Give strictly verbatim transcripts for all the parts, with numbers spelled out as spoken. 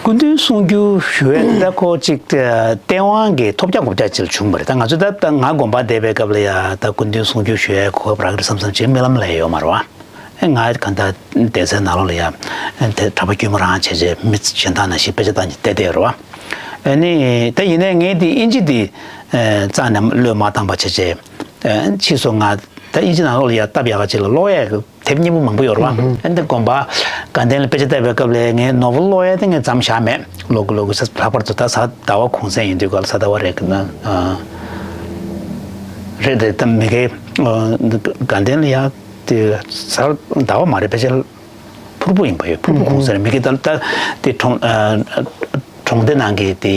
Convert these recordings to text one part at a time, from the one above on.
སྐུ་མདུན་གསུང་སྒྱུར་ཞུ་ཡས་ད་ཁོ་ཅིག་ཨ་སྟེས་དབང་གི་ཐོབ་རྒྱག་གོ་རྒྱག་ཅིག་བྱུང་བ་རེད། ད་ང་ཚོ་ད་ད་ང་དགོན་པ་བསྡད་པའི་སྐབས་ལ་ཡ་ད་སྐུ་མདུན་གསུང་སྒྱུར་ཞུ་ཡས་གོ་སྐབས་རག་གི་རེད་བསམ་བསམ་ཅིག་རྨི་ལམ་ལ་ཡོད་མ་རེད་བ། ཨེ་ང་གང་ལྟར་སྡེ་ཚན་ནང་ལོགས་ལ་ཡ་ཨེ་དེ་གྲྭ་པ་དཀྱུས་མ་རང་བྱས་བྱས་མི་གཞན་དག་ནང་བཞིན་དཔེ་ཆ་ལྟ་ནས་བལྟས་བསྡད་ཡོད་རེད་བ། ཨ་ནི་ད་ཡིན་ནའི་ངས་དེ་ཨིན་ཇི་དེ་ཨེ་རྩ་ནས་བློས་མ་བཏང་པ་བྱས་བྱས་ཨེ་ཕྱིས་སུ་ང་ད་ཨིན་ཇི་ནང་ལོགས་ལ་ཡ་སྟབས་ཡག་ག་ཅིག་ལ་ཀློག་ཡས་དེབ་སྙན་པོ་མང་པོ་ཡོད་རེད་བ། ཨེ་འདི་དགོན་པ་དགའ་ལྡན་ལ་དཔེ་ཆ་ལྟ་བའི་སྐབས་ལ་ངས་ནོ་ཝེལ་ཀློག་ཡས་དེ་ངས་མཚམས་བཞག་མེད། ཀློག་གི་ཀློག་གི་ལྷག་པར་དུ་ད་གཟའ་ཟླ་བ་གུང་སེང་ཡིན་དུས་ག་ལ་གཟའ་ཟླ་བ་རེད་གི་ན་ཨ་རེད་རེད། ད་མི་དགའ་ཨ་དགའ་ལྡན་ལ་ཡ་དེ་གཟའ་ཟླ་བ་མ་རེད། ཕལ་ཆེར་ཕུར་བུ་ཡིན་པ་ཡོད། ཕུར་བུ་གུང་སེང་རེད། མི་དགའ་ད་ད་དེ་གྲོང་ཨ་གྲོང་སྡེ་ནང་གི་དེ་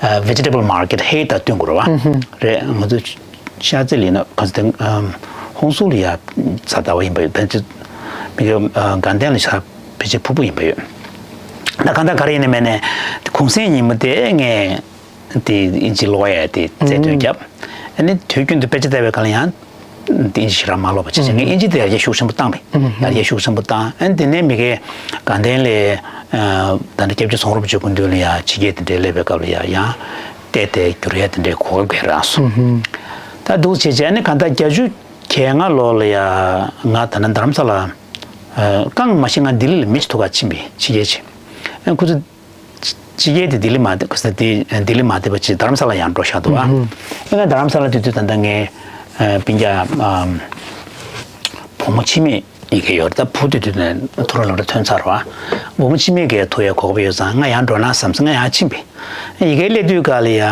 ཨ་vegetable market ཧེ་ད་བསྟུན་དགོས་རེད་བ། རེད་ང་ཚོ། ཤར་རྩེ་ལ་ཡིན་ན་ག་ཚོད་དེ་ཧོན་སུར་ལ་ཡ་གཟའ་ཟླ་བ་ཡིན་པ་ཡོད། ཕན་ཚུན་མི་དགའ་དགའ་ལྡན་ལ་ཤར་ཕལ་ཆེར་ཕུར་བུ་ཡིན་པ་ཡོད། ད་གང་ལྟར་ག་རེ་ཡིན་ནའི་མིན་ནའི་གུང་སེང་ཉིན་མོ་དེ་ངས་དེ་ཨིན་ཇི་ཀློག་ཡས་དེ་རྩལ་འདོན་བརྒྱབ། ཨ་ནི་དུས་རྒྱུན་དུ་དཔེ་ཆ་ལྟ་བའི་སྐབས་ལ་ཡང་དེ་ཨིན་ཇི་ཞེ་དྲག་མ་ཀློག་པ་བྱས་བྱས་ངས་ཨིན་ཇི་དེ་ཡར་རྒྱས་ཤུགས་ཆེན་པོ་བཏང་བས། ཡར་རྒྱས་ཤུགས་ཆེན་པོ་བཏང་། ཨ་ནི་དེ་ནས་མི་དགའ་དགའ་ལྡན་ལ་ད་ནི་སྐྱབས་རྗེ་ཚོང་རབ་མཆོག་སྐུ་མདུན་ལ་ཡ་ཕྱི་རྒྱལ་དེ་འདྲའི་སླེབས་པའི་སྐབས་ལ་ཡ་ཡང་བལྟས་ཏེ་བསྒྱུར་ཡས་དེ་འདྲའི་གོ་སྐབས་རག་སོང་། ད་འདུག་བྱས་བྱས་ནི་གང་ལྟར་བརྒྱད་ཅུ་གྱ་ལྔ་ལོ་ལ་ཡ་ང་ད་ནི་རྡ་རམ་ས་ལ་རྐང་མ་ཤིག་ང་ལྡི་ལི་ལ་མི་ཞིག་ཐུག་ག་ཕྱིན་པའི་ཕྱི་རྒྱལ་ཕྱིན། ཁོ་ཚོ་ཕྱི་རྒྱལ་དེ་ལྡི་ལི་མ་བསྡད་ཁོ་ཚོ་དེ་ལྡི་ལི་མ་བསྡད་པ་ཅིག་རྡ་རམ་ས་ལ་ཡང་འགྲོ་བཞག་འདུག་ཨ། ང་རྡ་རམ་ས་ལ་དེ་དུས་ད་ལྟ་ངའི་སྤུན་ཀྱག་བུ་མོ་འཆི་མེད་ཡི་གེ་ཡོད་རེད། ད་བུ་དེ་དུས་ནས་ཐོ་རངས་ལོ་རེ་ཐོན་ཚར་བ། བུ་མོ་འཆི་མེད་ཀྱི་ཐུག་ཡའི་གོ་སྐབས་ཡོད་ཙང་ང་ཡང་འགྲོ་ན་བསམ་སོང་། ང་ཡང་ཕྱིན་པས། ཡི་གེ་སླེབས་དུས་ག་ལ་ཡ་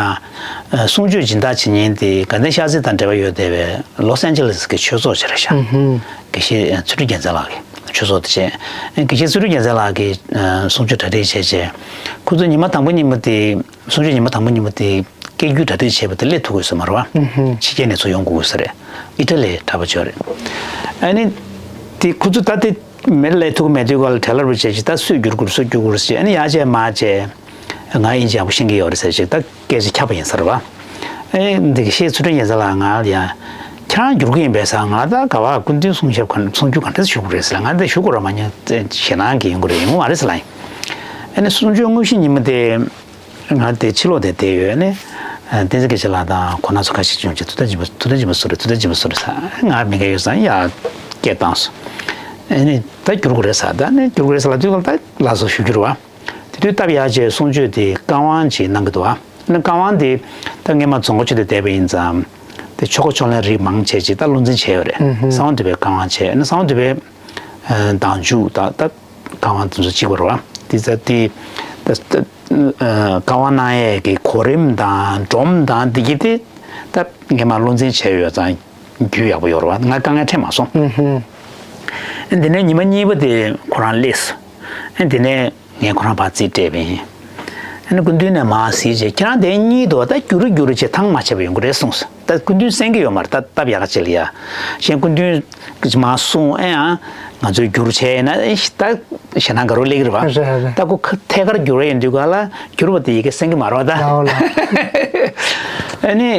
གསུང་ཆོས་སྦྱིན་བདག་བྱེད་མཁན་དེ་དགའ་ལྡན་ཤར་རྩེ་དང་འབྲེལ་བ་ཡོད་བསྡད་པའི་ལོས་ཨན་ཇེ་ལིས་ཀྱི་ཆོས་ཚོགས་ཅིག་རེད་ཤག་དགེ་བཤེས་ཚུལ་ཁྲིམས་རྒྱལ་མཚན་ལགས་ཀྱི་ཆོས་ཚོགས་དེ་བྱས། དགེ་བཤེས་ཚུལ་ཁྲིམས་རྒྱལ་མཚན་ལགས་ཀྱིས་གསུང་ཆོས་གྲ་སྒྲིག་བྱས་བྱས། ཁོ་ཚོ་ཉི་མ་དང་པོ་ཉིན་མོ་དེ། གསུང་ཆོས་ཉི་མ་དང་པོ་ཉིན་མོ་དེ་སྐད་སྒྱུར་གྲ་སྒྲིག་བྱས་པ་དེ་སླེབས་ཐུབ་དགོས་ས་མ་རེད་བ། ཕྱི་རྒྱལ་ནས་ཚུར་ཡོང་དགོས་ས་རེད། ཨི་ཊ་ལིའི་གྲྭ་པ་ཅིག་རེད། ཨ་ནི། དེ་ཁོ་ཚོ་ད་དེ་མི་སླེབས་ཐུབ་མེད་དུས་ག་ལ་ཁྲལ་ལར་བུ་བྱས་ཅིག་ད་སུས་བསྒྱུར་དགོས་སུས་བསྒྱུར་དགོས་ཟེར། ཨ་ནི་ཡར་བྱས་མར་བྱས། ང་ཨིན་ཇི་ཡག་པོ་ཤེས་ཀྱི་ཡོད་རེད་ཟེར་ཅིག་ད་སྐད་ཆ་ཁྱབ་པ་ཡིན་ས་རེད་བ། ཨེ་འདི་གི་ཤེས་ཚུལ་ཁྲིམས་རྒྱལ་མཚན་ལགས་ང་ལ་ཡ། ཁྱེད་རང་བསྒྱུར་གི་ཡིན་པས་ཟེར། ང་ད་ག་བ་སྐུ་མདུན་གསུང་ཞབས་ག་གསུང་ཆོས་ག་འདྲ་ཞུ་དགོས་རེད་ཟེར། ང་འདི་ཞུ་དགོས་ར་མ་ཉན་ཞེད་སྣང་གི་ཡོང་གི་རེད། ཡོང་མ་རེད་ཟེར་ལ་ཡིན། ཨ་ནི་གསུང་ཆོས་དངོས་གཞི་ཉིན་མོ་དེ། ང་དེ་ཕྱི་ལོགས་དེ་བསྡད་ཡོད་ནི། བསྟན་འཛིན་དགེ་བཤེས་ལགས་དང་ཁོང་རྣམ་ཚོ་ཁ་ཤས་བྱུང་རྗེས་ཐུགས་རྗེ་ཆེན་པོ་ཐུགས་རྗེ་ཆེན་པོ་སུ་རེད། ཐུགས་རྗེ་ཆེན་པོ་སུ་རེད། ཐུགས་རྗེ་ཆེན་པོ་སུ་རེད་ཟེར། ང་མི་འགལ་ཡོད་ཙང་ཡ་སྐད་བཏང་སོང་། ཨ་ནི་ད་བསྒྱུར་དགོས་རེད་ཟེར། ད་ནི་བསྒྱུར་དགོས་རེད་ཟེར་ལབ་དུས་ད་ལགས་སོ་ཞུ་རྒྱུ་རེད་བ། དེ་དུས་སྟབས་ཡག་བྱས་གསུང་ཆོས་དེ་བཀའ་དབང་ཅིག་གནང་གི་འདུག་བ། ཨ་ནི་བཀའ་དབང་དེ་ད་སྔས་མ་རྫོང་དགོན་ཆེན་དུ་བསྡད་པ་ཡིན་ཙང་། དེ་ཆོ་ག་ཕྱོགས་ལེན་རིགས་མང་ཆེ་ཅིག་ད་བློ་འཛིན་བྱས་ཡོད་རེད། གསང་བ་འདུས་པའི་བཀའ་དབང་བྱས། ཨ་ནི་གསང་བ་འདུས་པའི་ཨ་བདག་འཇུག་ད་ད་བཀའ་དབང་དེ་ཚོ་གཅིག་པ་རེད་བ། དེ་ཚ་དེ་ད་ད་ཨ་བཀའ་དབང་གནང་ཡས་ཀྱི་གོ་རིམ་དང་སྒྲོམ་དང་འདི་གི་དེ་ད་ངས་མ་བློ་འཛིན་བྱས་ཡོད་ཙང་རྒྱུས་ཡག་པོ་ཡོད་རེད་བ། ང་དཀའ་ངལ་འཕྲད་མ་སོང་། ཨ་འདི་ནས་ཉི་མ་གཉིས་པ་དེ་ཁོ་རང་སླེབས་སོང་། ཨ་འདི་ནས་ངས་ཁོ་རང་ཕར་རྩིས་སྤྲད་པ་ཡིན། ཨ་ནི་སྐུ་མདུན་ནས་མར་གཟིགས་རྗེས་ཁྱེད་རང་དེ་གཉིས་འདུག་ད་བསྒྱུར་བསྒྱུར་བྱས་ཐང་མ་ཆད་པ་ཡོང་གི་རེད་གསུངས་སོང་། ད་སྐུ་མདུན་གསན་གྱི་ཡོད་མ་རེད། ད་སྟབས་ཡག་ག་ཅིག་ལ་ཡ། གཞན་སྐུ་མདུན་གྱིས་མར་གསུངས། ཨེ་ཡང་ང་ཚོས་བསྒྱུར་བྱས་ན་ཨེ་ད་ཞེད་སྣང་དགའ་རབ་སླེབས་ཀྱི་རེད་བ། རེད་རེད། ད་ཁོ་ཁ་ཐད་ཀར་བསྒྱུར་བ་ཡིན་དུས་ག་ལ་བསྒྱུར་བ་དེ་ཡི་གེ་གསན་གྱི་མ་རེད་བ་ད། ཨོ་ལ། ཨ་ནི་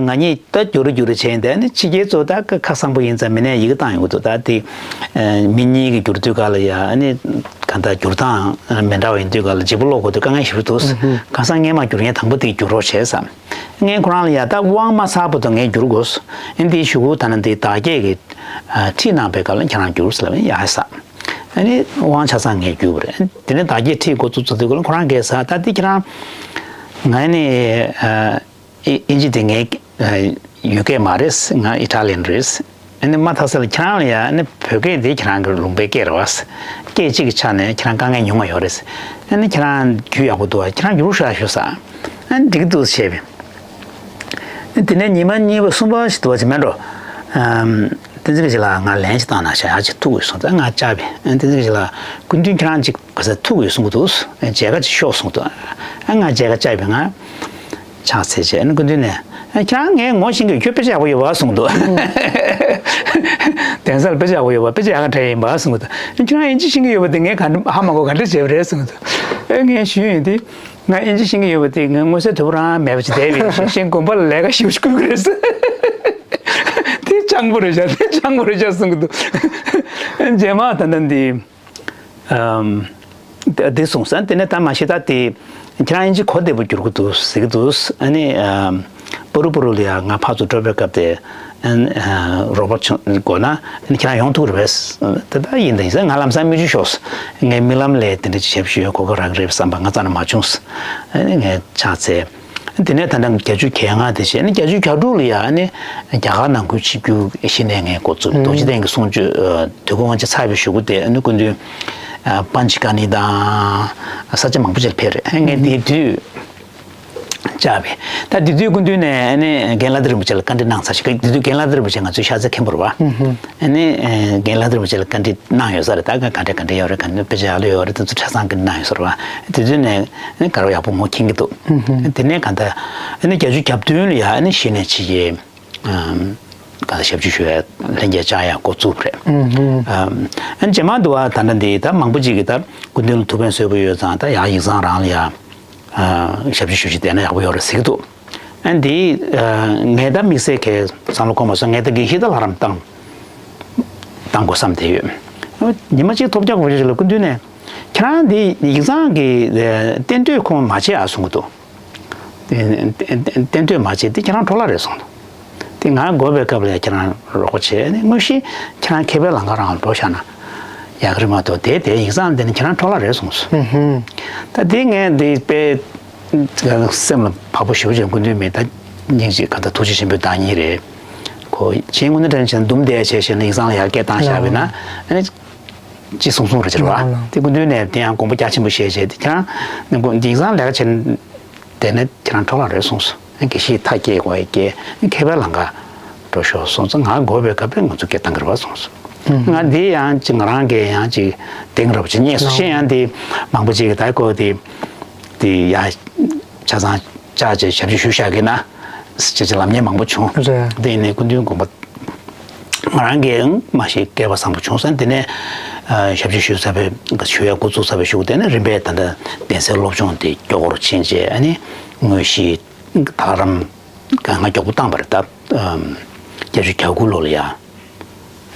ང་གཉིས་ད་བསྒྱུར་བསྒྱུར་བྱས་ཡིན་ད། ཨ་ནི་ཕྱི་རྒྱལ་ཚོ་ད་ཁ་ཁ་གསང་པོ་ཡིན་ཙང་མི་སྣས་ཡི་གེ་བཏང་ཡོང་གི་འདུག་ད་དེ་མི་གཉིས་ཀྱིས་བསྒྱུར་དུས་ག་ལ་ཡ། ཨ་ནི་གང་ལྟར་བསྒྱུར་སྟངས་མི་འདྲ་བ་ཡིན་དུས་ག་ལ་བརྗེ་པོ་ཀློག་དགོས་དུས་དཀའ་ངལ་ཞེ་པོ་འདུག་ཁ་སང་སྔས་མ་བསྒྱུར་མཁན་དང་པོ་དེ་བསྒྱུར་རོགས་བྱས་བསམ། ངས་ཁོ་རང་ལ་ཡ་ད་དབང་མ་ཚར་བར་དུ་ངས་བསྒྱུར་དགོས། ཨ་ནི་དེའི་གཞུག་གུ་ད་ནི་དེ་བདག་བསྐྱེད་ཀྱི་ཁྲིད་གནང་པའི་སྐབས་ལ་ཁྱེད་རང་བསྒྱུར་ཟེར་ལབ་ཡ་ཧ་ས། ཨ་ནི་དབང་ཆ་ཚང་ངས་བསྒྱུར་བ་རེད། དེ་ནས་བདག་བསྐྱེད་ཁྲིད་འགོ་བཙུགས་ཚར་དུས་སྐབས་ལ་ཁོ་རང་གིས་ཟེར། ད་དེ་ཁྱེད་རང་ང་ནི་ཨ་ཨིན་ཇི་དེ་ངའི་ཡུལ་སྐད་མ་རེད། ང་ཨི་ཊ་ལི་ཡན་རེད། ཨ་ནི་མ་མཐའ་ས་ལ་ཁྱེད་རང་ལ་ཡ་ཨ་ནི་བོད་སྐད་དེ་ཁྱེད་རང་གི་ལུང་པའི་སྐད་རེད་བ། སྐད་གཅིག་གི་ཆ་ནས་ཁྱེད་རང་དཀའ་ངལ་ཉུང་བ་ཡོད་རེད། ཨ་ནི་ཁྱེད་རང་རྒྱུས་ཡག་པོ་འདུག་བ། ཁྱེད་རང་བསྒྱུར་ཤོག་ཤོག་ཟེར། ཨ་ནི་འགྲིག་འདུག་བྱས་པས། དེ་ནས་ཉི་མ་གཉིས་པ་གསུམ་པ་ཞིག་འདུག་བ་ཅིག་མེད་འགྲོ། ཨམ། བསྟན་འཛིན་དགེ་བཤེས་ལགས་ང་ལན་ཞིག་བཏང་གནང་ཤག་ཡག་ཅིག་ཐུག་དགོས་གསུངས་ཙང་ང་བཅར་བས། ཨ་བསྟན་འཛིན་དགེ་བཤེས་ལགས་སྐུ་མདུན་ཁྱེད་རང་ཅིག་ག་ས་ཐུག་དགོས་གསུང་གི་འདུག་མཇལ་ཁ་ཅིག་ཤོག་གསུངས་འདུག་ཨ་ང་མཇལ་ཁ་བཅར་བས། ང་ཕྱག་འཚལ་བྱས། ཨ་ནི་སྐུ་མདུན་ནས་ཨ་ཁྱེད་རང་ངའི་ངོ་ཤེས་ཀྱི་ཁྱོད་དཔེ་ཆ་ཡག་པོ་ཡོད་པ་གསུངས་འདུག་གདན་ས་ལ་དཔེ་ཆ་ཡག་པོ་ཡོད་པ། དཔེ་ཆ་ཡག་ག་འདྲ་ཡིན་པ་གསུངས་འདུག་ཨ་ཁྱེད་རང་ཨིན་ཇི་ཤེས་ཀྱི་ཡོད་པ་དེ་ངས་ག་འདྲ་ཧ་མ་གོ། ག་འདྲ་བྱས་པ་རེད་གསུངས་འདུག་ཨ་ངས་ཞུས་ཡོད་དེ། ང་ཨིན་ཇི་ཤེས་ཀྱི་ཡོད་པ་དེ་ངའི་མངོན་གསལ་དོད་པོ་རང་མེད་པ་ཅིག་བསྡད་པའི་ཤེས་གཞན་དགོན་པ་ལ་ལས་ཀ་ཞེ་པོ་ཞིག་བསྐུལ་གྱི་རེད་ཟེར། དེ་སྤྱང་པོ་རེད་ཤག་དེ་སྤྱང་པོ་རེད་ཤག་གསུང་གི་འདུག་རྗེས་མ་ད་ལྟ་འདི་ཨམ་ དེ་གསུངས་ས་དེ་ནས་ད་མ་ཤེས་ད་དེ་ཁྱེད་རང་ཨིན་ཇི་གོ་བདེ་པོ་འགྱུར་གི་འདུག་ཟེར་གི་འདུག་ཨ་ནི་པ་རུ་པ་རུ་ལ་ཡ་ང་ཕར་ཚུར་འགྲོ་བའི་སྐབས་དེ་ཨ་ནི་རོགས་པ་བྱུང་དགོས་ན་ཨ་ནི་ཁྱེད་རང་ཡོང་ཐུབ་ཀྱི་རེད་པས། དེ་ད་ཡིན་ད་ཡིན་ཟེར་ང་ལམ་སང་མིག་ཆུ་ཤོར་སོང་། ངའི་རྨི་ལམ་ལས་དེ་འདྲ་ཅིག་ཞབས་ཞུ་ཡོད་གོ་སྐབས་རག་གི་རེད་བསམ་པ་ང་རྩ་ནས་མ་བྱུང་། ཨ་ནི་ངས་ཕྱག་འཚལ། དེ་ནས་ད་ལྟ་བརྒྱད་ཅུ་གྱ་ལྔ་དེ་བྱས་ནས་བརྒྱད་ཅུ་གྱ་དྲུག་ལ་ཡ་ཨ་ནི་རྒྱ་གར་ནང་ཁུལ་ཆིབས་བསྒྱུར་གཞི་ནས་ངས་འགོ་བཙུགས། རྡོ་རྗེ་གདན་གྱི་གསུང་ཆོས་དུས་འཁོར་དབང་ཆེན་ཚར་བའི་གཞུག་གུ་དེ་ཨ་ནི་སྐུ་མདུན་པཱན་ཅི་ཀ་ནི་དང་ས་ཆ་མང་པོ་ཅིག་ལ་ཕེབས་རེད། ངས་དེའི་དུས་བཅར་བས། ད་དེ་དུས་སྐུ་མདུན་ནས་ཨ་ནི་རྒན་ལགས་ཐར་པ་རིན་པོ་ཆེ་ལ་བཀའ་འདྲི་གནང་ཚར་ཞིག་དེ་དུས་རྒན་ལགས་ཐར་པ་རིན་པོ་ཆེ་ང་ཚོའི་ཤར་རྩེ་མཁན་པོ་རེད་བ། ཨ་ནི་རྒན་ལགས་ཐར་པ་རིན་པོ་ཆེ་ལ་བཀའ་འདྲི་གནང་ཡོད་ས་རེད། ད་ག་ག་འདྲ་ག་འདྲ་ཡོད་རེད། ག་འདྲ་དཔེ་ཆ་ཡག་ལོས་ཡོད་རེད། དེ་ཚོ་ཆ་ཚང་བཀའ་འདྲི་གནང་ཡོད་ས་རེད་བ། དེ་དུས་ནས་ཨ་ནི་དགའ་རབ་ཡག་པོ་ངོ་མཁྱེན་གྱི་འདུག་དེ་ནས་གང་ལྟར་ཨ་ནི་བརྒྱད་ཅུ་གྱ་བདུན་ལ་ཡ་ཨ་ནི་གཞི་ནས་ཕྱི་རྒྱལ་གང་ལྟར་ཞབས་ཕྱི་ཞུ་བའི་ལྷན་རྒྱས་བཅར་ཡག་འགོ་བཙུགས་པ་རེད། ཨ་ནི་རྗེས་མ་དུ་བ་ད་ལྟ་འདི་ད་མང་པོ་ཅིག་གིས་ད་སྐུ་མདུན་ལ་ཐུགས་ཕན་གསོས་པོ་ཡོད་ཙང་ད་ཡག་ཡིག་ཚང་རང་ལ་ཡ་ཞབས་ཕྱི་ཞུ་ཞིག་བསྡད་ན་ཡག་པོ་ཡོད་རེད་ཟེར་གྱི་འདུག་ཨ་ནི་འདི་ངས་ད་དམིགས་བསལ་གྱི་བསམ་བློ་འཁོར་མ་སོང་། ངས་ད་དགེ་བཤེས་ད་ལྷ་རམས་བཏང་བཏང་དགོས་བསམ་བསྡད་ཡོད། ཉི་མ་གཅིག་ཐོབ་རྒྱག་གོ་ཞིག་ལ་སྐུ་མདུན་ནས་ཁྱེད་རང་འདི་ཡིག་ཚང་གི་གཏན་སྡོད་ཁོང་མ་བྱེད་ཨ་གསུང་གི་འདུག་གཏན་སྡོད་མ་བྱེད་དེ་ཁྱེད་རང་འཕྲོ་བརླག་རེད་གསུངས་འདུག་དེ་ང་དགོས་པའི་སྐབས་ལ་ཁྱེད་རང་རོགས་པ་བྱེད་ནས་དངོས་གཞི་ཁྱེད་རང་མཁས་པའི་ལམ་ཁ་རང་ལ་འགྲོ་བཞག་ན་ཡག་གི་རེད་མ་གཏོགས་དེ་དེ་ཡིག་ཚང་འདི་ནི་ཁྱེད་རང་འཕྲོ་བརླག་རེད་གསུངས་སོང་། ད་དེ་ངས་འདི་དཔེ་སེམས་ལ་བབས་པོ་ཞེ་པོ་ཅིག་སྐུ་མདུན་མེད་ད་སྙིང་རྗེ་ག་ད་ཐུགས་རྗེ་ཆེན་པོའི་བདག་ཉིད་རེད། ཁོ་ཆེན་དངོས་གནས་དྲན་ཆེན་འདུམ་བསྡད་བྱས་བྱས་ན་ཡིག་ཚང་ལ་ཡར་སྐད་བཏང་བཞག་པས་ན་ཨ་ནི་ཅི་གསུང་གསུང་རེད་ཟེར་བ། དེ་སྐུ་མདུན་ནས་དེ་ཡང་དགོངས་པ་རྒྱ་ཆེན་པོ་བཞེས་བྱས་དེ་ཁྱེད་རང་ནི་ཡིག་ཚང་ལས་ཀ་བྱེད་དེ་ནས་ཁྱེད་རང་འཕྲོ་བརླག་རེད་གསུངས་སོང་། དགེ་བཤེས་མཐའ་སྐྱེལ་དགོས་ཡ་སྐྱེལ་མཁས་པའི་ལམ་ཁ་འགྲོ་ཤོག་གསུངས་ཙང་ང་དགོས་པའི་སྐབས་དེ་ང་ཚོ་སྐད་བཏང་གི་རེད་བ་གསུངས་སོང་། ང་འདི་ཡང་ཅིག་ང་རང་གིས་ཡང་ཅིག་གདེང་རབ་ཅིག་རྙེད་སོང་། གཞན་ཡང་འདི་མང་པོ་ཅིག་གིས་ད་ཁོ་དེ་དེ་ཡ་ཆ་ཚང་བཅར་བྱས་ཞབས་ཕྱི་ཞུས་བཞག་གི་ན་ཅེས་ཅེས་ལབ་མཁན་མང་པོ་བྱུང་། རེད། དེ་ཡིན་ནའི་སྐུ་མདུན་དགོངས་པ་ང་རང་གིས་མ་ཤེས་སྐལ་བ་བཟང་པོ་བྱུང་ཟེར། དེ་ནས་ཞབས་ཕྱི་ཞུ་ཚར་བའི་ཞུ་ཡ་འགོ་བཙུགས་ཚར་བའི་གཞུག་དེ་ནས་རིམ་པས་ད་ལྟ་གདན་སའི་སློབ་སྦྱོང་དེ་མགྱོགས་པོར་ཕྱིན་རྗེས་ཨ་ནི་དངོས་གཞི་ད་ལྷ་རམས་ང་མགྱོགས་པོ་བཏང་བ་རེད། ད་བརྒྱད་ཅུ་གྱ་དགུ་ལོ་ལ་ཡ་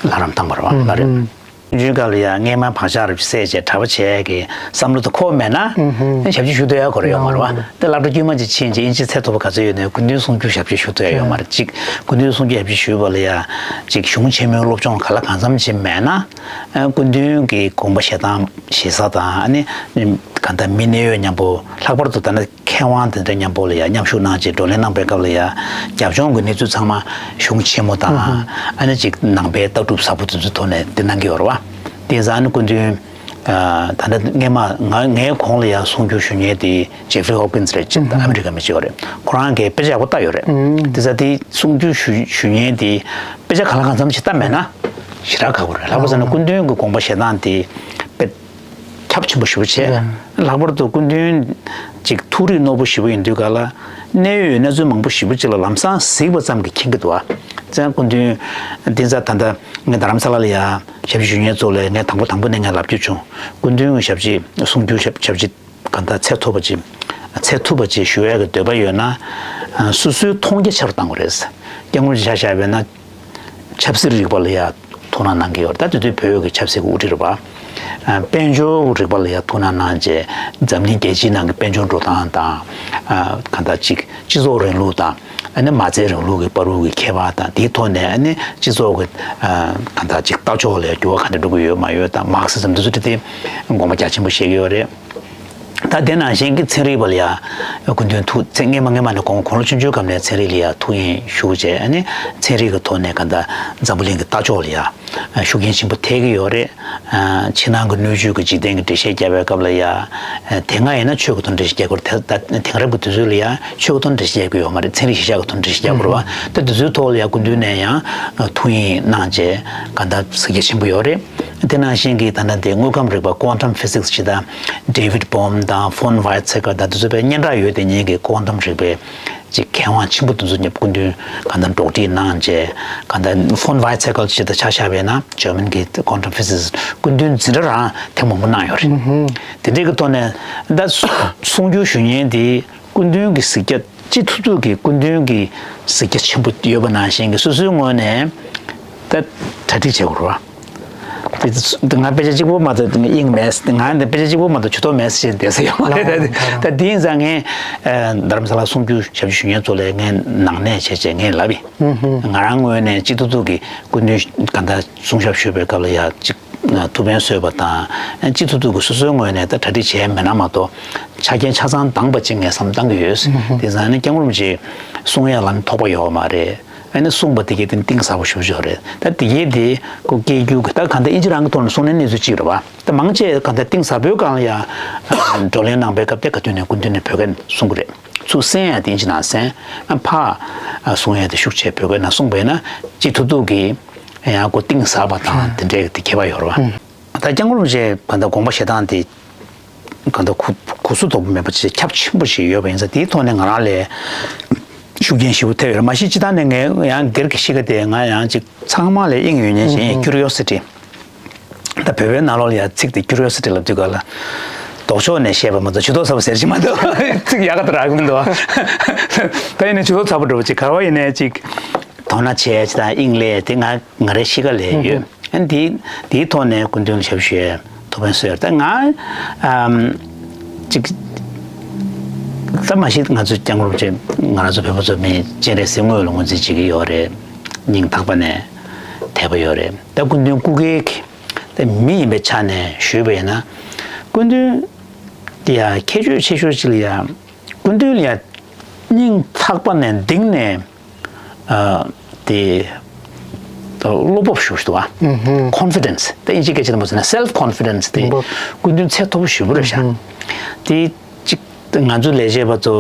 ལྷ་རམས་བཏང་བ་རེད་བ། ལྷ་རམས། ཆུང་ཆུང་སྐབས་ལ་ཡང་སྔས་མ་བག་ཆགས་རེ་བསལ་བྱས་གྲྭ་པ་བྱས་ཀྱི་བསམ་བློ་དེ་འཁོར་མེད་ན་ཞབས་ཕྱི་ཞུ་འདོད་ཡ་ཁོ་རང་ཡོད་མ་རེད་བ། དེ་སློབ་གྲྭ་དཀྱུས་མ་ཅིག་ཕྱིན་རྗེས་ཨིན་ཇི་ཚད་མཐོ་པོ་ག་ཚོད་ཡོད་ནའི་སྐུ་མདུན་གསུང་སྒྱུར་ཞབས་ཕྱི་ཞུ་འདོད་ཡ་ཡོད་མ་རེད། ཅིག་སྐུ་མདུན་གསུང་སྒྱུར་ཞབས་ཕྱི་ཞུས་པ་ལ་ཡ་ཅིག་གཞུང་ཆེན་མོའི་སློབ་སྦྱོང་ག་ལ་གང་འཚམ་ཅིག་མེད་ན་སྐུ་མདུན་གྱི་དགོངས་པ་བཞེས་སྟངས་བཞེས་ས་དང་ཨ་ནི་གང་ལྟར་མི་གནད་ཡོད་མཉམ་པོ་ལྷག་པར་དུ་ད་ནི་མཁས་དབང་དེ་འདྲ་མཉམ་པོ་ལ་ཡང་མཉམ་ཞུགས་གནང་རྗེས་བགྲོ་གླེང་གནང་པའི་སྐབས་ལ་ཡང་རྒྱབ་ལྗོངས་ཀྱི་གནས་ཚུལ་ཚང་མ་གཞུང་ཆེན་མོ་དང་ཨ་ནི་ཅིག་ནང་པའི་ལྟ་གྲུབ་ཟབ་པོ་དེ་ཚོའི་ཐོག་ནས་འདི་གནང་གི་ཡོད་རེད་བ། དེ་ཡིན་ཙང་ཨ་ནི་སྐུ་མདུན་ད་ལྟ་སྔས་མ་ང་ངའི་གོང་ལ་ཡང་གསུང་སྒྱུར་ཞུ་མཁན་དེ་ཇེ་ཧྥི་རི་ཧོབ་ཀིན་སི་རེད། ཅིག་ཨ་མི་རི་ཀ་མི་གཅིག་ཡོད་རེད། ཁོ་རང་གིས་དཔེ་ཆ་ཡག་པོ་ལྟ་ཡོད་རེད། དེ་ཙང་དེ་གསུང་སྒྱུར་ཞུ་ཞུ་མཁན་དེ་དཔེ་ཆ་གང་ལ་གང་འཚམ་ཞིག་ལྟ་མེད་ན་ཞེ་དྲག་ཁག་པོ་རེད། ལྷག་པར་དུ་ན་སྐུ་མདུན་གྱི་དགོངས་པ་བཞེས་སྟངས་དེ་དཔེ་ཁྱབ་ཆེན་པོ་ཞེ་པོ་བྱས། ལྷག་པར་དུ་སྐུ་མདུན་ཅིག་ཐུགས་རིག་རྣོ་པོ་ཞེ་པོ་ཡིན་དུས་ག་ལ་གནད་ཡོད་གནས་ཚུལ་མང་པོ་ཞེ་པོ་ཅིག་ལ་ལམ་སང་གཟིགས་པ་ཙམ་གྱིས་མཁྱེན་གྱི་འདུག་བ། ཙང་སྐུ་མདུན་འདི་ཚ་ད་ལྟ་ངས་རྡ་རམ་ས་ལ་ལ་ཡ་ཞབས་ཕྱི་ཞུ་མཁན་ཚོ་ལ་ངས་དང་པོ་དང་པོ་ནས་ངས་ལབ་རྒྱུ་བྱུང་། སྐུ་མདུན་གྱི་ཞབས་ཕྱི་གསུང་སྒྱུར་ཞབས་ཞབས་ཕྱི་གང་ལྟར་ཚད་མཐོ་བ་ཅིག་ཚད་མཐོ་བ་ཅིག་ཞུ་ཡག་གི་འདོད་པ་ཡོད་ན་སོ་སོའི་མཐོང་རྒྱ་ཆེ་རུ་གཏང་དགོས་རེད། སྐྱབས་མགོན་ཆ་བཞག་པས་ན། ཆབ་སྲིད་རིག་པ་ལ་ཡང་ཐུགས་སྣང་གནང་གི་ཡོད་རེད། ད་དེ་དུས་བོད་ཀྱི་ཆབ་སྲིད་ཀྱི་དབུ་ཁྲིད་རེད་པ། དཔལ་འབྱོར་རིག་པ་ལ་ཡང་ཐུགས་སྣང་གནང་རྗེས་འཛམ་གླིང་རྒྱལ་སྤྱིའི་ནང་གི་དཔལ་འབྱོར་འགྲོ་སྟངས་དང་། གང་ལྟར་ཅིག་སྤྱི་ཚོགས་རིང་ལུགས་དང་ཨ་ནི་མ་རྩའི་རིང་ལུགས་ཀྱི་བར་དུ་གི་ཁྱད་པར་དང་དེའི་ཐོག་ནས་ཨ་ནི་སྤྱི་ཚོགས་ཀྱི་གང་ལྟར་ཅིག་ལྟ་ཕྱོགས་ལ་འགྱུར་བ་ག་འདྲ་འགྲོ་གི་ཡོད་མ་ཡོད་དང་མར་ཁེ་སི་ཛམ་འདི་ཚོ་དེ་དགོངས་པ་རྒྱ་ཆེན་པོ་བཞེས་ཀྱི་ཡོད་རེད། ད་དེ་ནང་བཞིན་གྱི་ཚན་རིག་པ་ལ་ཡང་སྐུ་མདུན་ཐུགས་ཚེ་སྔས་མ་སྔས་མ་ནས་དགོངས་དགུང་ལོ་ཆུང་ཆུང་སྐབས་ནས་ཚན་རིག་ལ་ཡང་ཐུགས་གཡེང་ཞུ་བྱས་ཨ་ནི་ཚན་རིག་གི་ཐོག་ནས་གང་ལྟར་འཛམ་བུ་གླིང་གི་ལྟ་ཕྱོགས་ལ་ཡང་ཤུགས་རྐྱེན་ཆེན་པོ་ཐེབས་ཀྱི་ཡོད་རེད། ཕྱི་ནང་གི་སྣོད་བཅུད་ཀྱི་འཇིག་རྟེན་གྱི་འགྲེལ་བཤད་རྒྱག་པའི་སྐབས་ལ་ཡང་དེ་སྔ་ཡིན་ན་ཆོས་ཀྱི་ཐོག་འགྲེལ་བཤད་རྒྱག་དགོས་རེད། ད་དེང་རབས་ཀྱི་དུས་ཚོད་ལ་ཡང་ཆོས་ཀྱི་ཐོག་འགྲེལ་བཤད་རྒྱག་དགོས་ཡོད་མ་རེད། ཚན་རིག་གཞི་བཞག་གི་ཐོག་འགྲེལ་བཤད་རྒྱག་དགོས་རེད་བ། ད་དུས་ཚོད་ཐོག་ལ་ཡང་སྐུ་མདུན་ནས་ཡང་ཐུགས་གཡེང་གནང་བྱས་གང་ལྟར་གཟིགས་རྒྱ་ཆེན་པོ་ཡོད་རེད། དེ་ནང་བཞིན་གྱི་ད་ལྟ་དེ་དངོས་ཁམས་རིག་པ་Quantum Physics ཞེས་དང་David Bohm དང་von Weizsäcker དང་དེ་ཚོ་དཔེ་སྙན་གྲགས་ཡོད་དེ་ཉིད་ཀྱི་Quantum རིག་པའི་ཅིག་མཁས་དབང་ཆེན་པོ་དེ་ཚོ་སྐུ་མདུན་གང་ལྟར་འགྲོགས་འདྲིས་གནང་བྱས་གང་ལྟར་von Weizsäcker ཞེས་དང་ཆ་བཞག་པས་ན་German གྱི་Quantum Physics སྐུ་མདུན་འཛིན་གྲྭ་རང་ཐེངས་མང་པོ་གནང་ཡོད་རེད། དེ་འདྲའི་གི་ཐོག་ནས་ད་གསུང་སྒྱུར་ཞུ་མཁན་དེ་སྐུ་མདུན་གྱི་གཟིགས་རྒྱ་ཅི་ཐུབ་ཐུབ་ཀྱིས་སྐུ་མདུན་གྱི་གཟིགས་རྒྱ་ཆེན་པོ་ཡོད་པ་ནང་བཞིན་གྱི་སོ་སོའི་ངོས་ནས་ད་གྲ་སྒྲིག་བྱེད་དགོས་རེད་བ། དེ་ང་དཔེ་ཆ་གཅིག་པོ་མ་གཏོགས་དབྱིངས་མེད། ང་འདི་དཔེ་ཆ་གཅིག་པོ་མ་གཏོགས་ཇུས་གཏོགས་མེད་ཟེར་བསྡད་ས་ཡོད་མ་རེད། ད་དེ་ཡིན་ཙང་ངས་རྡ་རམ་ས་ལ་གསུང་རྒྱུ་ཞབས་ཕྱི་ཞུ་མཁན་ཚོ་ལ་ངས་ནང་གནས་བྱས་བྱས་ངས་ལབ་ཡིན། ང་རང་ངོས་ནས་སྤྱི་ཐུབ་ཐུབ་ཀྱི་སྐུ་མདུན་གང་ལྟར་གསུང་ཞབས་ཞུས་པའི་སྐབས་ལ་ཡ་གཅིག་ཐུགས་ཕན་གསོས་པ་དང་། སྤྱི་ཐུབ་ཐུབ་ཀྱི་སོ་སོའི་ངོས་ནས་ད་གྲ་སྒྲིག་བྱས་མེད་ན་མ་གཏོགས་ཆ་རྐྱེན་ཆ་ཚང་འདང་པ་ཅིག་ངས་བསམ་བཏང་གི་ཡོད། དེ་ཙང་ནི་སྐྱབས་མགོན་རིན་པོ་ཆེ་གསུང་ཡ་ལ་ནི་ཐོགས་པ་ཡོད་མ་རེད། ཨ་ནི་གསུངས་པ་དེ་གའི་སྟེང་གཏིང་ཟབ་པོ་ཞེ་པོ་ཅིག་རེད། ད་དེ་གའི་དེ་ཁོ་སྐད་སྒྱུར་གྱི་ད་གང་ལྟར་ཨིན་ཇི་རང་གི་ཐོག་ནས་གསུངས་ནའི་གནས་ཚུལ་གཅིག་རེད་བ། ད་མང་ཆེ་གང་ལྟར་གཏིང་ཟབ་པོའི་སྒང་ལ་ཡ་བགྲོ་གླེང་གནང་པའི་སྐབས་དེ་ག་དུས་ནས་སྐུ་མདུན་ནས་བོད་སྐད་གསུང་གི་རེད། ཚུར་གསན་ཡ་དེ་ཨིན་ཇི་ནང་གསན། ཨ་ཕར་གསུང་ཡ་དེ་ཤུགས་ཆེ་བོད་སྐད་ནང་གསུངས་པས་ན་སྤྱི་ཐུབ་ཐུབ་ཀྱི་ཡང་ཁོ་གཏིང་ཟབ་པ་དང་དེ་འདྲའི་དེ་ཁྱད་པར་ཡོད་རེད་བ། ད་སྐྱབས་མགོན་རིན་པོ་ཆེ་གང་ལྟར་དགོངས་པ་བཞེས་སྟངས་དེ་གང་ལྟར་གུ་གུ་སུ་དོག་པོ་མེད་པ་ཅིག་ཁྱབ་ཆེན་པོ་ཞིག་ཡོད་པ་ཡིན་ཙང་དེའི་ཐོག་ནས་ང་རང་ལ་ཤུགས་རྐྱེན་ཞེ་པོ་ཐེབས་ཡོད་རེད། མ་གཞི་སྤྱི་བཏང་ནས་ངས་ཡང་སྒེར་གྱི་གཤིས་ཀ་དེ་ང་ཡང་ཅིག་ཚང་མ་ལ་དབྱིངས་ཡོད་མཁན་ཞིག་ཡིན། ཀུ་རི་ཡོ་སི་ཊི། ད་བོད་པའི་ནང་ལོགས་ལ་ཡང་ཚིག་དེ་ཀུ་རི་ཡོ་སི་ཊི་ལབ་དུས་སྒང་ལ་ལྡོག་ཕྱོགས་ནས་བཤད་པ་མ་གཏོགས་ཇུས་གཏོགས་ཚ་པོ་ཟེར་གྱི་མ་འདུག་ཚིག་ཡག་ག་དེ་རག་གི་མི་འདུག་ད་ཡིན་ནའི་ཇུས་གཏོགས་ཚ་པོ་འདྲ་པོ་ཅིག་ག་བ་ཡིན་ནའི་ཅིག་དོ་སྣང་བྱས་ཅིག་དང་དབྱིངས་སླེབས་དེ་ང་ང་རའི་གཤིས་ཀ་ལ་ཡོད། ཨ་ནི་དེའི་དེའི་ཐོག་ནས་སྐུ་མདུན་ལ་ཞབས་ཞུ་ཡས་ཐུགས་ཕན་གསོས་ཡོད་རེད། ད་ང་ཨམ་ཅིག་ད་མ་གཞི་ང་ཚོ་སྐྱབས་མགོན་རིན་པོ་ཆེ་ང་རང་ཚོ་བོད་པ་ཚོ་མི་སྤྱན་རས་གཟིགས་དངོས་ལ་ངོས་འཛིན་བྱེད་ཀྱི་ཡོད་རེད། སྙིང་ཐག་པ་ནས་དད་པ་ཡོད་རེད། ད་སྐུ་མདུན་སྐུ་སྒེར་གྱི་ད་མི་ཡིན་པའི་ཆ་ནས་ཞུས་པ་ཡིན་ན། སྐུ་མདུན་དེ་ཡ་ཁྱད་ཆོས་ཆེ་ཤོས་ཅིག་ལ་ཡ་སྐུ་མདུན་ལ་ཡ་སྙིང་ཐག་པ་ནས་གཏིང་ནས། ཨ་དེ་བློ་སྤོབས་ཞེ་པོ་ཞིག་འདུག་བ། ཀོན་ཕི་ཌེན་སི་དེ་ཨིན་ཇི་སྐད་ཆ་དེ་མོ་ཟེར་ན་སེལ་ཕི་ཀོན་ཕི་ཌེན་སི་དེ་སྐུ་མདུན་ཚད་མཐོ་པོ་ཞེ་པོ་རེད་ཤག་དེ་གཅིག་ང་ཚོ་ལས་བྱེད་པ་ཚོ་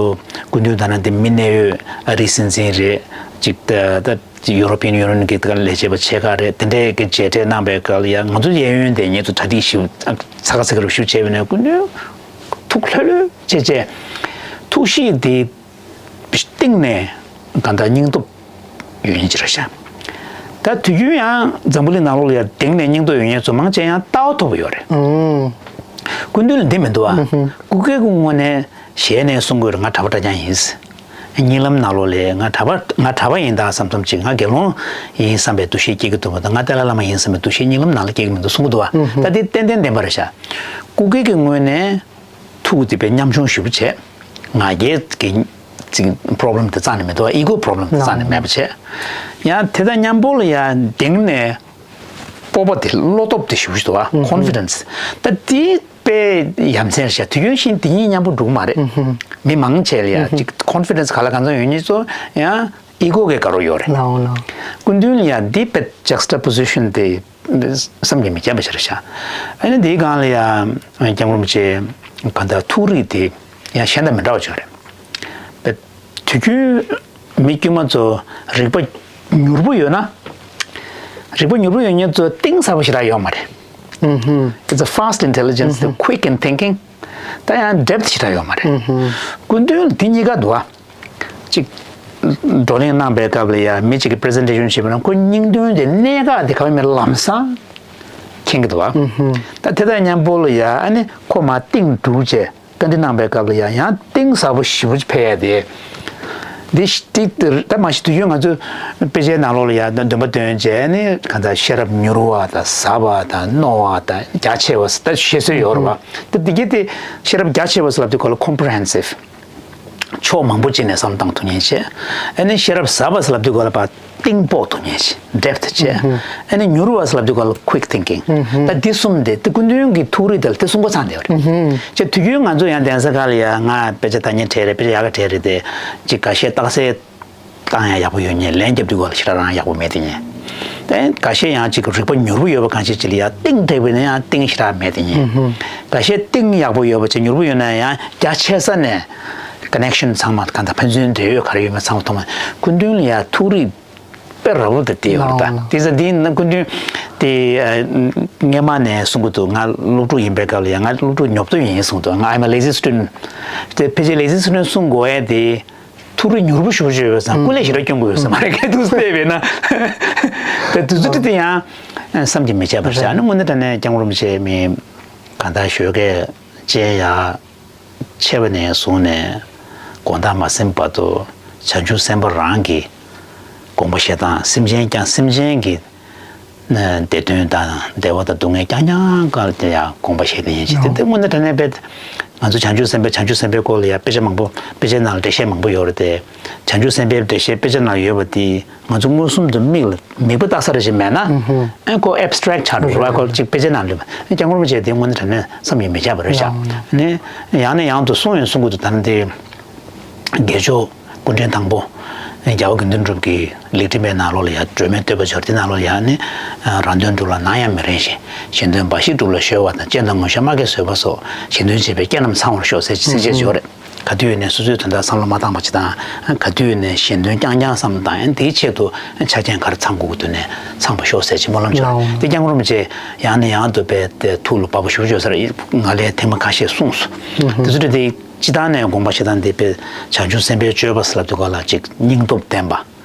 སྐུ་མདུན་ད་ན་དེ་མི་གནད་ཡོད་ཨ་རིའི་སྲིད་འཛིན་རེད། གཅིག་ད་ད་ཡུ་རོ་པི་ཡན་ཡུ་ནི་ཡན་གྱི་ལས་བྱེད་པ་ཆེ་ཁག་རེད། དེ་འདྲའི་གི་མཇལ་འཕྲད་གནང་པའི་སྐབས་ལ་ཡང་ང་ཚོ་གཡས་གཡོན་དེ་ངེད་ཚོ་གྲ་སྒྲིག་ཞིབ་ཚ་ག་ཚ་ག་རུ་ཞིབ་བྱས་པ་ནས་སྐུ་མདུན་ཐུགས་ལྷོད་ལྷོད་བྱས་བྱས་ཐུགས་གཤིས་དེ། གཏིང་ནས་གང་ལྟར་སྙིང་སྟོབས་ཡོད་མཁན་ཅིག་རེད་ཤག་ད་དུས་རྒྱུན་ཡང་འཛམ་བུ་གླིང་ནང་ལོགས་ལ་ཡང་གཏིང་ནས་སྙིང་སྟོབས་ཡོད་མཁན་ཚོ་མང་ཆེ་ཡང་ལྟ་བ་མཐོ་པོ་ཡོད་རེད། སྐུ་མདུན་ལ་འདི་མི་འདུག་ཨ། སྐུ་སྒེར་གྱི་ངོས་ནས་ཞལ་ནས་གསུང་དགོས་རེད། ང་གྲྭ་པ་གྲྭ་རྐྱང་ཡིན། གཉིད་ལམ་ནང་ལོགས་ལ་ང་གྲྭ་པ་ང་གྲྭ་པ་ཡིན་ད་བསམ་བསམ་ཅིག་ང་དགེ་སློང་ཡིན་བསམ་པའི་འདུ་ཤེས་སྐྱེ་གི་འདུག་མ་གཏོགས་ང་ཏཱ་ལའི་བླ་མ་ཡིན་བསམ་པའི་འདུ་ཤེས་གཉིད་ལམ་ནང་ལ་སྐྱེ་གི་མི་འདུག་གསུང་གི་འདུག་བ། ད་འདི་ཏན་ཏན་བདེན་པ་རེད་ཤག་སྐུ་སྒེར་གྱི་ངོས་ནས། ཐུགས་དེ་དཔེ་ཉམ་ཆུང་ཞེ་པོ་བྱས། ང་རྒྱལ་གྱི་ཅིག་པོ་རོབ་ལེམ་དེ་རྩ་ནས་མེད་དོ། ཨི་གོ་པོ་རོབ་ལེམ་དེ་རྩ་ནས་མེད་པ་བྱས། ཡང་དེ་དང་མཉམ་པོ་ལ་ཡང་གཏིང་ནས་སྤོབས་པ་དེ་བློ་སྟོབས་དེ་ཞེ་པོ་ཞིག་འདུག་བ། ཀོན་ཕི་ཌེན་སི། ད་དེ་དཔེ་ཡ་མཚན་རེད་ཤག་དུས་རྒྱུན་བཞིན་དེ་གཉིས་མཉམ་པོ་འགྲོ་གི་མ་རེད། མི་མང་ཆེ་ལ་ཡང་ཅིག་ཀོན་ཕི་ཌེན་སི་ག་ལ་གང་འཚམ་ཡོད་མཁན་ཚོ་ཡང་ཨི་གོ་གི་དགའ་རབ་ཡོད་རེད། ལའོ་ལའོ། སྐུ་མདུན་ལ་ཡང་འདི་དཔེ་ཇུ་སི་ཊ་པོ་ཟི་ཤན་དེ། བསམ་གྱིས་མི་ཁྱབ་པ་ཞིག་རེད་ཤག་ཨ་ནི་དེའི་སྒང་ལ་ཡང་སྐྱབས་མགོན་རིན་པོ་ཆེ་གང་ལྟར་ཐུགས་རིག་དེ་ཡང་གཞན་དང་མི་འདྲ་བ་ཅིག་རེད། དེ་དུས་རྒྱུན་མི་དཀྱུས་མ་ཚོ་རིག་པ་མྱུར་པོ་ཡོད་ན། རིག་པ་མྱུར་པོ་ཡོད་མཁན་ཚོ་གཏིང་ཟབ་པོ་ཞེ་དྲག་ཡོད་མ་རེད། It's a fast intelligence, the quick in thinking. ད་ཡང་ཌེབ་ཐི་ཞེ་དྲག་ཡོད་མ་རེད། སྐུ་མདུན་དེ་གཉིས་ཀ་འདུག་ཨ། གཅིག་བགྲོ་གླེང་གནང་པའི་སྐབས་ལ་ཡ་མི་གཅིག་གིས་པི་རི་ཛེན་ཊེ་ཤན་བྱེད་པ་ན་ཁོ་སྙིང་དོན་དེ་གནད་འགག་དེ་ག་བ་མེད་ལམ་སང་མཁྱེན་གྱི་འདུག་བ། ད་དེ་དང་མཉམ་པོ་ལ་ཡ་ཨ་ནི་ཁོ་མར་གཏིང་འགྲོ་བྱས་བཀའ་འདྲི་གནང་པའི་སྐབས་ལ་ཡ་ཡང་གཏིང་ཟབ་པོ་ཞེ་པོ་ཅིག་ཕེབས་ཡ་དེ། འདི་ཤ་འདི་ད་མ་གཞི་དུས་རྒྱུན་ང་ཚོ་དཔེ་ཆའི་ནང་ལོགས་ལ་ཡ་འདོན་པ་འདོན་བྱས་ནི་གང་ལྟར་ཤེས་རབ་མྱུར་བ་དང་ཟབ་པ་དང་རྣོ་བ་དང་རྒྱ་ཆེ་བ་ད་བཤད་སྲོལ་ཡོད་རེད་བ། ད་འདི་གི་དེ་ཤེས་རབ་རྒྱ་ཆེ་བ་ཟེར་ལབ་དུས་གོ་ལ་ཀོམ་པི་རི་ཧེན་སིབ། ཕྱོགས་མང་པོ་ཅིག་ནས་བསམ་བློ་བཏང་ཐུབ་མཁན་བྱས། ཨ་ནི་ཤེས་རབ་ཟབ་པ་ཟེར་ལབ་དུས་ག་ལ་བ་གཏིང་དཔོག་ཐུབ་མཁན་བྱས། ཌེབ་ཐི་བྱས། ཨ་ནི་མྱུར་བ་ཟེར་ལབ་དུས་ག་ལ་ཀུ་ཡིག་ཐིང་ཀིང་། ད་འདི་གསུམ་དེ་དེ་སྐུ་མདུན་གྱི་ཐུགས་རིག་དེ་ལ་དེ་གསུམ་ཀ་ཚང་བསྡད་པ་རེད། བྱས་དུས་རྒྱུན་ང་ཚོ་ཡང་གདན་ས་ཁག་ལ་ཡ་ང་དཔེ་ཆ་ལྟ་མཁན་གྲས་རེད། དཔེ་ཆ་ཡག་ག་གྲས་རེད་དེ། ཅིག་འགའ་ཤས་རྟགས་གསལ་བཏང་ཡ་ཡག་པོ་ཡོད་མཁན། ལན་རྒྱབ་དུས་ག་ལ་ཞེ་དྲག་རང་ཡག་པོ་མེད་དེ་མཁན། དེ་འགའ་ཤས་ཡང་ཅིག་རིག་པ་མྱུར་པོ་ཡོད་པ་གང་ཞིག་ཅིག་ལ་ཡ་གཏིང་དྲགས་པས་ན་ཡང་གཏིང་ཞེ་དྲག་མེད་དེ་མཁན། འགའ་ཤས་གཏིང་ཡག་པོ་ཡོད་པ་ཅིག་མྱུར་པོ་ཡོད་ན་ཡང་རྒྱ་ཆེ་ས་ནས་ཀོ་ནེག་ཤན་ཚང་མ་གང་ལྟར་ཕན་ཚུན་འབྲེལ་ཡོད་ག་རེ་ཡོད་མེད་ཚང་མ་མཐོང་བ། སྐུ་མདུན་ལ་ཡ་ཐུགས་རིག་དཔེ་རབ་པོ་དེ་དེ་ཡོད་རེད་ད། དེ་ཚ་དེ་ཡིན་ན་སྐུ་མདུན་དེ་སྔས་མ་ནས་གསུང་གི་འདུག་ང་སློབ་ཕྲུག་ཡིན་པའི་སྐབས་ལ་ཡ་ང་སློབ་ཕྲུག་ཉོབ་ཏོ་ཡིན་གསུངས་འདུག་ང་I'm a lazy student. དེ་ཕལ་ཆེར་ལེ་ཛི་སི་ཊུ་ཌེན་ཊི་གསུང་དགོས་ཡ་དེ། ཐུགས་རིག་མྱུར་པོ་ཞེ་པོ་ཅིག་ཡོད་ཙང་ཀུ་ལེ་ཞེ་དྲག་སྐྱོན་དགོས་ཡོད་ས་མ་རེད། སྐད་དུ་བལྟས་པས་ན། དེ་དུས་ཚོད་དེ་ཡང་བསམ་གྱིས་མི་ཁྱབ་པ་ཞིག་ཨ་ནི་དངོས་གནས་དྲང་གནས་སྐྱབས་མགོན་རིན་པོ་ཆེ་མི་གང་ལྟར་ཞོལ་གས་སྤྱན་ཡར་ཕྱེ་བ་ནས་བཟུང་ནས་དགོང་དག་མ་ཟིན་བར་དུ་བྱང་ཆུབ་སེམས་དཔའ་རང་གི་དགོངས་པ་བཞེས་སྟངས། སེམས་ཅན་ཀྱང་སེམས་ཅན་གྱི་ བདེ་དོན་དང་བདེ་བ་དང་སྡུག་བསྔལ་རྐྱང་རྐྱང་སྐོར་དེ་ཡང་དགོངས་པ་བཞེས་དེ་ཡིན་ཞེས་དེ་དེ་དངོས་གནས་དྲང་གནས་དཔེ་ང་ཚོ་བྱང་ཆུབ་སེམས་དཔའི་བྱང་ཆུབ་སེམས་དཔའི་སྐོར་ལ་ཡང་དཔེ་ཆ་མང་པོ་དཔེ་ཆའི་ནང་ལ་འགྲེལ་བཤད་མང་པོ་ཡོད་རེད་དེ། བྱང་ཆུབ་སེམས་དཔའི་འགྲེལ་བཤད་དཔེ་ཆ་ནང་ཡོད་པ་དེ་ང་ཚོ་མངོན་སུམ་དུ་མིག་ལ་མིག་པ་ལྟ་ས་རེ་ཞིག་མེད་ན་ཨ་ཁོ་ཨེབ་སི་ཊེག་ཆགས་འགྲོ་རེད་བ། ཁོ་གཅིག་དཔེ་ཆ་ནང་ལ་ཡོད་པ་སྐྱབས་མགོན་རིན་པོ་ཆེ་དེ་དངོས་གནས་དྲང་གནས་བསམ་ཡས་མི་ཁྱབ་པ་རེད་ཤག་ནས་ཡང་ནས་ཡང་དུ་གསུང་ཡང་གསུང་གི་འདུག་ད་ནི་དེ། དགེ་སྦྱོར་སྐུ་ཕྲེང་དང་པོ་རྒྱལ་བ་དགེ་འདུན་གྲུབ་ཀྱི་ལེགས་བྲིས་པའི་ནང་ལོགས་ལ་ཡང་སྒྲོན་མེ་བསྟོད་པ་སྦྱོར་དེ་ནང་ལོགས་ལ་ཡང་ནི་རང་དོན་སྒྲུབ་ལ་ནམ་ཡང་མི་རན་ཞིང་གཞན་དོན་འབའ་ཞིག་སྒྲུབ་ལ་གཞོལ་བ་དང་སྤྱན་དང་ངོ་ཤེས་སྨྲ་མཁས་བཟོད་པ་སོགས་གཞན་དོན་བྱེད་པའི་སྐྱེས་རྣམས་ཚང་བར་ཤོག་ཟེར་ཚིགས་བཅད་ཡོད་རེད། ག་དུས་ཡིན་ནའི་སོ་སོའི་དོན་དག་བསམ་བློ་མ་བཏང་བ་ཅིག་དང་ག་དུས་ཡིན་ནའི་གཞན་དོན་རྐྱང་རྐྱང་བསམ་བློ་བཏང་ཡང་དེའི་ཆེད་དུ་ཆ་རྐྱེན་ག་རེ་ཚང་དགོས་ཀྱི་འདུག་ནས་ཚང་བ་ཤོག་ཟེར་ཅིག་སྨོན་ལམ་བྱོས་དེ་སྐྱབས་མགོན་རིན་པོ་ཆེ་ཡང་ནས་ཡང་དུ་བས་དེ་ཐུགས་ལ་བབས་པ་ཞུ་བརྗོད་ས་རེད། ང་ལས་ཐེངས་མ་ཁ་ཤས་གསུངས་སོང་། དེ་ཚོ་རེད་དེ། སྤྱི་བཏང་ནས་དགོངས་པ་བཞེས་སྟངས་འདི་དཔེ་བྱང་ཆུབ་སེམས་དཔའི་སྤྱོད་པ་ཟེར་ལབ་དུས་སྐབས་ལ་ཅིག་སྙིང་སྟོབས་ལྡན་པ།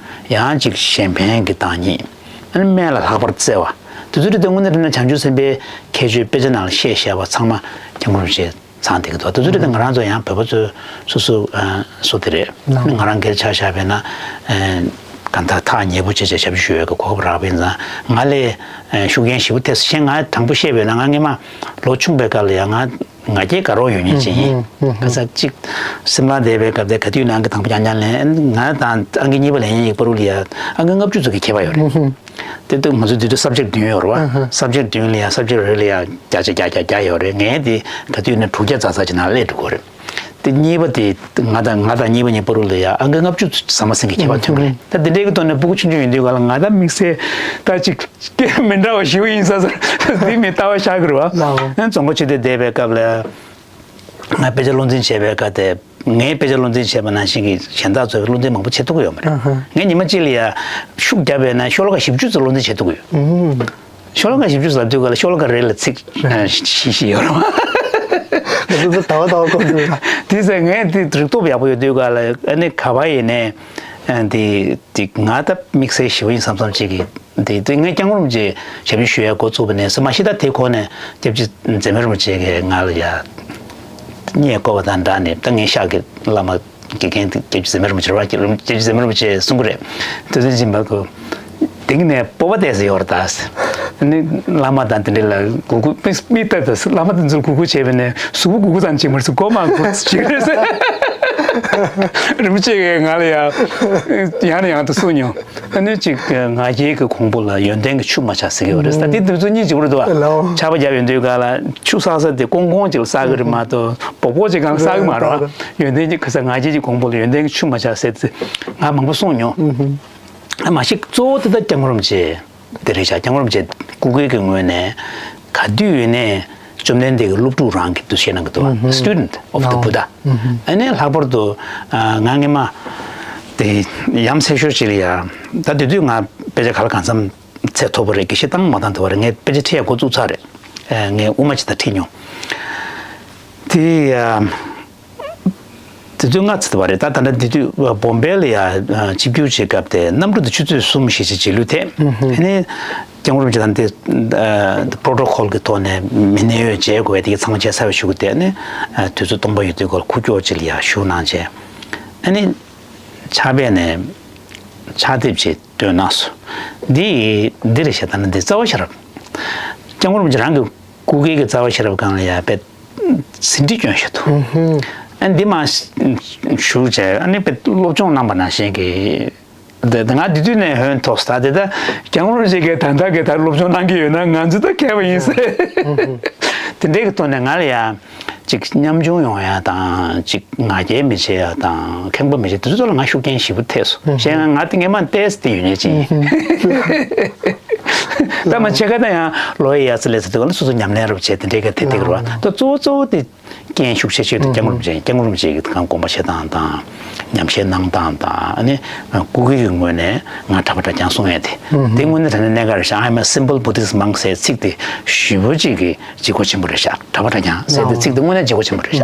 ཡང་ཅིག་གཞན་ཕན་གྱི་བདག་ཉིད། ཨ་ནི་དམན་ལ་ལྷག་པར་བརྩེ་བ། དེ་ཚོ་རེད་དེ་དངོས་གནས་དྲང་གནས་བྱང་ཆུབ་སེམས་དཔའི་ཁྱད་ཆོས་དཔེ་ཆ་ནང་ལ་བཤད་བཞག་པ་ཚང་མ་སྐྱབས་མགོན་རིན་པོ་ཆེ་ཚང་བསྡད་ཀྱི་འདུག་དེ་ཚོ་རེད་དེ་ང་རང་ཚོ་ཡང་བོད་པ་ཚོའི་སོ་སོ་སོ་དེ་རེད། ཨ་ནི་ང་རང་སྒེར་ཆ་བཞག་པས་ན། གང་ལྟར་ཐག་ཉེ་པོ་བྱས་བྱས་ཞབས་ཞུ་ཞུ་ཡས་ཀྱི་གོ་སྐབས་རག་པ་ཡིན་ཙང་ང་ལས་ཤུགས་རྐྱེན་ཞེ་པོ་ཐེབས་སོང་། གཞན་ང་དྲང་པོ་བཤད་པས་ན་ང་སྔས་མ་ལོ་ཆུང་པའི་སྐབས་ལ་ཡང་ང་ང་རྒྱལ་དགའ་རོགས་ཡོད་མཁན་ཅིག་ཡིན། ཁ་སང་གཅིག་སིམ་ལ་བསྡད་པའི་སྐབས་དེ་ག་དུས་ནང་གི་དང་པོ་རྐྱང་རྐྱང་ལེན་ང་དང་ཨང་ཀི་གཉིས་པ་ལེན་མཁན་གྱི་པ་རུ་ལ་ཡ་ཨང་ཀི་ལྔ་བཅུ་ཙམ་གྱི་ཁྱད་པར་ཡོད་རེད། དེ་དུས་ང་ཚོ་དེ་དུས་སབ་ཇེག་བདུན་ཡོད་རེད་བ། སབ་ཇེག་བདུན་ལ་ཡ་སབ་ཇེག་རེ་ལ་ཡ་བརྒྱ་ཆ་བརྒྱ་བརྒྱ་བརྒྱ་ཡོད་རེད། ངས་དེ་ག་དུས་ནས་དྲུག་བརྒྱ་ཙག་ཙག་ཅིག་ནང་སླེབས་འགྲོ་གི་རེད། དེ་གཉིས་པ་དེ་ང་དང་ང་དང་གཉིས་པ་གཉིས་པ་རུ་ལ་ཡ་ཨང་ཀི་ལྔ་བཅུ་ཙམ་མ་ཟིན་གྱི་ཁྱད་པར་ཐོན་གི་རེད། ད་དེ་འདྲའི་གི་ཐོག་ནས་སྤུ་གུ་ཆུང་ཆུང་ཡིན་དུས་ག་ལ་ང་ད་དམིགས་བསལ་ད་ཅིག་སྐད་མི་འདྲ་བ་ཞིག་ཡིན་ས་ས་དེ་མི་ལྟ་བ་ཤར་གི་རེད་བ། ལའོ། ཨ་རྫོང་དགོན་ཆེ་དེ་བསྡད་པའི་སྐབས་ལ་ང་དཔེ་ཆ་བློ་འཛིན་བྱས་པའི་སྐབས་དེ་ངའི་དཔེ་ཆ་བློ་འཛིན་བྱས་པ་ནང་བཞིན་གྱི་གཞན་དག་ཚོས་བློ་འཛིན་མང་པོ་བྱེད་ཐུབ་ཀྱི་ཡོད་མ་རེད། ཨ་ཧ། ངས་ཉི་མ་གཅིག་ལ་ཡ་ཤུགས་བརྒྱབ་པས་ན་ཤོ་ལོ་ཀ་བཞི་བཅུ་ཙམ་བློ་འཛིན་བྱེད་ཐུབ་ཀྱི་ཡོད། ཨུམ། ཤོ་ལོ་ཀ་བཞི་བཅུ་ཟེར་དུས་ག་ལ་ཤོ་ལོ་ཀ་རེ་ལ་ཚིག་བཞི་བཞི་ཡོད་རེད་བ། ང་ཚོ་ཚོ་ཟླ་བ་ཟླ་བ་གོ་འདུག་ལ། དེ་ཚེ་ངས་དེ་རིག་སྟོབས་ཡག་པོ་ཡོད་དུས་ག་ལ་ཨ་ནི་ག་བ་ཡིན་ནས་དེ་དེ་ང་ད་དམིགས་བསལ་ཞེ་པོ་ཡིན་བསམ་བསམ་ཅིག་གི་དེ་དེ་ངས་སྐྱབས་མགོན་རིན་པོ་ཆེ་ཞབས་ཕྱི་ཞུ་ཡ་འགོ་བཙུགས་པ་ནས་སེམས་མ་ཤི་ད་དེ་གོ་ནས་སྐྱབས་རྗེ་འཛད་མེད་རིན་པོ་ཆེ་གིས་ང་ལ་ཡ་བརྙས་བཀོད་པ་དང་སྦྲགས་ནས་ད་ངས་ཤག་གི་བླ་མ། དགེ་རྒན་དེ་སྐྱབས་རྗེ་འཛད་མེད་རིན་པོ་ཆེ་རེད་བ། སྐྱབས་རྗེ་འཛད་མེད་རིན་པོ་ཆེས་གསུང་གི་རེད། དེ་ཚོ་སྦྱིན་པ་ཁོ་དེང་ནས་སྤོབས་པ་བལྟས་ཟེར་ཡོད་རེད་ད། ནི་བླ་མ་དང་དེ་འདྲ་ལ་གུས་བཀུར་མི་མི་ལྟ་ད་བླ་མ་དེ་ཚོར་གུས་བཀུར་བྱས་པས་ནས་གཟུགས་པོ་གུས་བཀུར་ཙམ་བྱེད་མ་རེད་ཟེར་མགོ་མ་གུས་བཀུར་བྱེད་རེད་ཟེར། རིན་པོ་ཆེ་གིས་ང་ལ་ཡང་ཡང་ནས་ཡང་དུ་གསུངས་མྱོང་། ཨ་ནི་ཅིག་ང་རྒྱལ་གྱི་གོང་བུ་ལ་ཡོན་ཏན་གྱི་ཆུ་མ་ཆགས་ཟེར་གྱི་ཡོད་རེད་ད། དེ་དུས་ཚོད་གཉིས་གཅིག་པ་རེད་འདུག་བ། ལའོ། ཆར་པ་བརྒྱབ་ཡོང་དུས་ག་ལ་ཆུ་བསགས་ས་དེ་ཀོང་ཀོང་ཅིག་ལ་བསགས་ཀྱི་རེད་མ་གཏོགས་སྦོག་སྦོག་ཅིག་གང་ལ་བསགས་ཀྱི་མ་རེད་བ། ཡོན་ཏན་གྱི་ཁ་ས་ང་རྒྱལ་གྱི་གོང་བུ་ལ་ཡོན་ཏན་གྱི་ཆུ་མ་ཆགས་ཟེར་ཚེ་ང་མང་པོ་གསུངས་མྱོང་། ཨ་མ་གཞི་གཙོ་བོ་དེ་ད་སྐྱབས་མགོན་རིན་པོ་ཆེ་དེ་རེད་ཤག་སྐྱབས་མགོན་རིན་པོ་ཆེ་སྐུ་སྒེར་གྱི་ངོས་ནས་ག་དུས་ཡིན་ནའི་བཅོམ་ལྡན་འདས་ཀྱི་སློབ་ཕྲུག་རང་གི་འདུ་ཤེས་གནང་གི་འདུག་བ། Student of the Buddha། ཨ་ནི་ལྷག་པར་དུ་ང་སྔས་མ་དེ་ཡ་མཚན་ཤོས་ཅིག་ལ་ཡ་ད་དེ་དུས་ང་དཔེ་ཆ་ག་ལ་གང་འཚམ་ཚད་མཐོ་པོ་རེད། དགེ་བཤེས་བཏང་མ་བཏང་དུ་བ་རེད། ངས་དཔེ་ཆ་ཁྲིད་ཡ་འགོ་བཙུགས་ཚར་རེད། ངས་དབུ་མ་ཅིག་ད་ཁྲིད་མྱོང་། དེ་དེ་དུས་ང་ཚོ་དུ་བ་རེད་ད། ད་ལྟ་དེ་དུས་བོམ་བེ་ལ་ཡ་ཆིབས་བསྒྱུར་བྱེད་སྐབས་དེ་གནམ་གྲུ་དེ་ཆུ་ཚོད་གསུམ་ཞེ་ཅིག་རྗེས་ལུས་ཐེབས། དེ་ནས་སྐྱབས་མགོན་རིན་པོ་ཆེ་དང་དེ་པྲོ་ཊོ་ཀོལ་གྱི་ཐོག་ནས་མི་གནས་ཡོད་བྱས་དགོས་དེ་གི་ཚང་མ་བྱས་ཚར་བའི་གཞུག་གུ་དེ་ནས་དུས་ཚོད་སྟོང་པ་ཡོད་དུས་སྐོར་ཁུག་ཀྱོག་ཅིག་ལ་ཡ་བཞུགས་གནང་བྱས། ཨ་ནི་ཕྱག་དཔེ་ནས་ཕྱག་དེབ་ཅིག་བཏོན་གནང་སོང་། འདི་འདི་རེད་ཤག་ད་ནི་འདི་རྩ་བ་ཤེས་རབ། སྐྱབས་མགོན་རིན་པོ་ཆེ་རང་གི་སྐུ་སྒེར་གྱི་རྩ་བ་ཤེས་རབ་སྒང་ལ་ཡ་དཔེ་ཟིན་བྲིས་བསྐྱོན་བཞག་འདུག་ཨ་འདི་མ་ཞུ་བྱས་ཨ་ནི་དཔེ་སློབ་སྦྱོང་གནང་པ་ནང་བཞིན་གྱི་དེ་ང་དེ་དུས་ནས་ཧོན་ཐོག་ད་དེ་ད་སྐྱབས་མགོན་རིན་པོ་ཆེ་གིས་ད་ལྟ་གི་ད་སློབ་སྦྱོང་གནང་གི་ཡོད་ན་ང་ཚོ་ད་མཁས་པ་ཡིན་ཟེར། དེ་འདྲའི་གི་ཐོག་ནས་ང་ལ་ཡ། ཅིག་ཉམ་ཆུང་ཡོང་ཡ་དང་ཅིག་ང་རྒྱལ་མི་བྱེད་ཡ་དང་ཁེངས་པ་མི་བྱེད་དེ་ཚོ་ལ་ང་ཤུགས་རྐྱེན་ཞེ་པོ་ཐེབས་སོང་། གཞན་ང་ང་དེ་སྔས་མ་ཏོག་ཙམ་དེ་ཡོད་ཉེ་ཅིག་ཡིན། ད་མ་ཆེ་ཁ་ད་ཡང་ལོ་ཡི་ཡ་ཚ་ལས་ཚ་དེ་ག་ལ་སོ་སོ་ཉམས་ལེན་རབ་བྱས་དེ་འདྲའི་ག་དེ་དེ་ག་ར་ད་གཙོ་བོ་གཙོ་བོ་དེ་རྐྱེན་ཤུགས་ཆེ་ཆེ་དེ་སྐྱབས་མགོན་རིན་པོ་ཆེ་སྐྱབས་མགོན་རིན་པོ་ཆེ་གི་གང་དགོངས་པ་བཞེས་སྟངས་དང་ཉམས་བཞེས་གནང་སྟངས་དང་ཨ་ནི་སྐུ་སྒེར་གྱི་ངོས་ནས་ང་གྲྭ་པ་གྲྭ་རྐྱང་གསུང་ཡ་དེ་དེ་དངོས་གནས་དྲང་གནས་གནད་འགག་རེད་ཤག I'm a simple Buddhist monk ཟེར་ཚིག་དེ་ཞེ་པོ་ཅིག་གི་ལྗིད་ཁོག་ཆེན་པོ་རེད་ཤག་གྲྭ་པ་གྲྭ་རྐྱང་ཟེར་དེ་ཚིག་དེ་དངོས་གནས་ལྗིད་ཁོག་ཆེན་པོ་རེད་ཤག